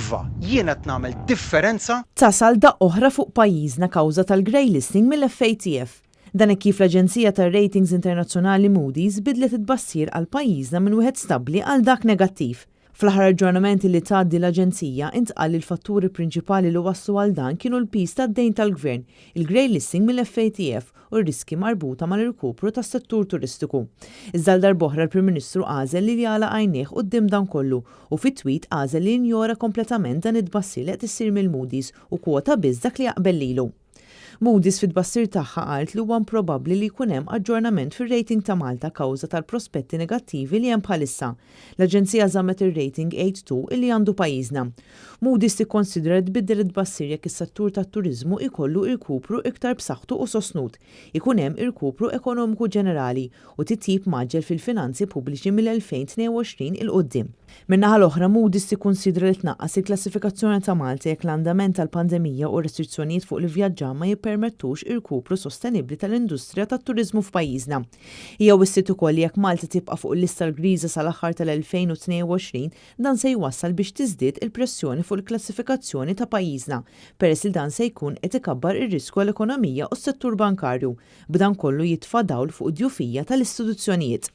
Iva, jien qed nagħmel differenza. Tasal daqqa oħra fuq pajjiżna kawża tal-grey listing mill-FATF. Dan hekk kif l-aġenzija tar-ratings internazzjonali Moody's bidlet it-tbassir għal pajjiżna minn wieħed stabbli għal dak negattiv. Fl-aħħar aġġornamenti li tgħaddi l-aġenzija intqal li l-fatturi prinċipali li wasslu għal dan kienu l-piż tad-dejn tal-gvern, il-grey listing mill-FATF u r-riski marbuta mal-irkupru tas-settur turistiku. Iżda għal darb'oħra l-Prim Ministru għażel li jagħlaq għajnejh quddiem dan kollu u fi tweet għażel li jinjora kompletament dan it-tbassir li qed issir mill-Moody's u kwota biss dak li jaqbel lilu. Moody's fit-tbassir tagħha qalet li huwa improbabbli li jkun hemm aġġornament fir-rating ta' Malta kawża tal-prospetti negattivi li hemm bħalissa. L-aġenzija żammet ir-rating A2 illi għandu pajjiżna. Moody's tikkonsidra li tbiddel it-tbassir jekk is-settur tat-turiżmu jkollu irkupru iktar b'saħħtu u sostnut, ikun hemm irkupru ekonomiku ġenerali u titjib mgħaġġel fil-finanzi pubbliċi mill-2022 'il quddiem. Min-naħa l-oħra, Moody's tikkunsidra li tnaqqas il-klassifikazzjoni ta' Malta jekk l-andament tal-pandemija u r-restrizzjonijiet fuq l-ivvjaġġar ma jippermettux irkupru sostenibbli tal-industrija tat-turiżmu f'pajjiżna. Hija wissiet ukoll li jekk Malta tibqa' fuq il-lista l-griża sal-aħħar tal-2022, dan se jwassal biex tiżdied il-pressjoni fuq il-klassifikazzjoni ta' pajjiżna, peress li dan se jkun qed ikabbar ir-riskju għall-ekonomija u s-settur bankarju, b'dan kollu jitfa' dawl fuq id-djufija tal-istituzzjonijiet.